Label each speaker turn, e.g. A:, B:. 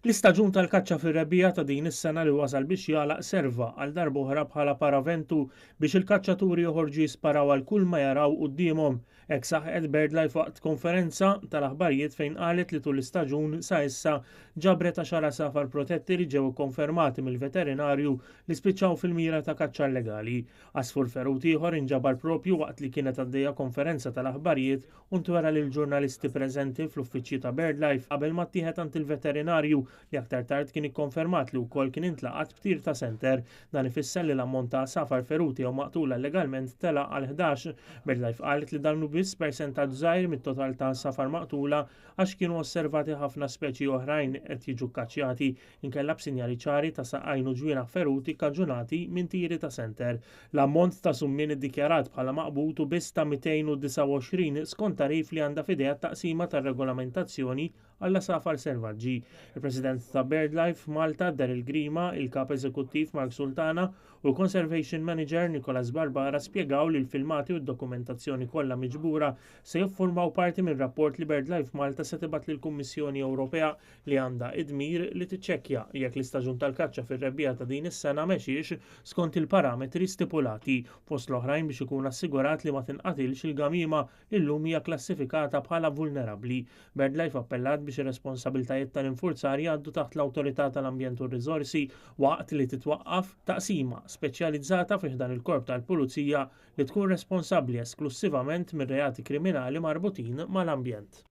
A: L-istaġun tal-kaċċa fir-rebbiegħa ta' din is-sena li wasal biex jagħlaq serva għal darb'oħra bħala paraventu biex il-kaċċaturi joħorġu jisparaw għal kull ma jaraw quddiemhom. Hekk saħqet BirdLife waqt konferenza tal-aħbarijiet fejn qalet li tul l-istaġun sa issa ġabret għaxar għasafar protetti li ġew ikkonfermati mill-veterinarju li spiċċaw fil-mira ta' kaċċa illegali. Għasfur ferut ieħor inġabar propju waqt li kienet għaddejja konferenza tal-aħbarijiet u ntwera lill-ġurnalisti preżenti fl-uffiċċji ta' BirdLife qabel ma ttieħed għand il-veterinarju li aktar tard kien ikkonfermat li wkoll kien intlaqat b'tir ta' senter. Dan ifisser li l-ammont ta' għasafar feruti jew maqtula illegalment tela' għal 11. BirdLife qalet li dan hu biss persentaġġ żgħir mit-total ta' għasafar maqtula għax kienu osservati ħafna speċi oħrajn qed jiġu kkaċċjati inkella b'sinjali ċari ta' saqajn u ġwienaħ feruti kkaġunati minn tiri ta' senter. L-ammont ta' summien iddikjarat bħala maqbud hu biss ta' 229 skont tagħrif li għandha f'idejha t-Taqsima tar-Regolamentazzjoni għall-Għasafar Selvaġġi. Il-President ta' BirdLife Malta, Daryl Grima, il-Kap Eżekuttiv Mark Sultana u l-Conservation Manager Nicholas Barbara spjegaw li l-filmati u d-dokumentazzjoni kollha miġbura se jiffurmaw parti minn rapport li BirdLife Malta se tibgħat lill-Kummissjoni Ewropea li għandha id-dmir li tiċċekkja jekk l-istaġun tal-kaċċa fir-rebbiegħa ta' din is-sena mexiex skont il-parametri stipulati, fost l-oħrajn biex ikun assigurat li ma tinqatilx il-gamiema li llum hija klassifikata bħala vulnerabbli. BirdLife appellat biex ir-responsabiltajiet tal-infurzar jgħaddu taħt l-Awtorità tal-Ambjent u r-Riżorsi waqt li titwaqqaf taqsima speċjalizzata fi ħdan il-Korp tal-Pulizija li tkun responsabbli esklussivament mir-reati kriminali marbutin mal-ambjent.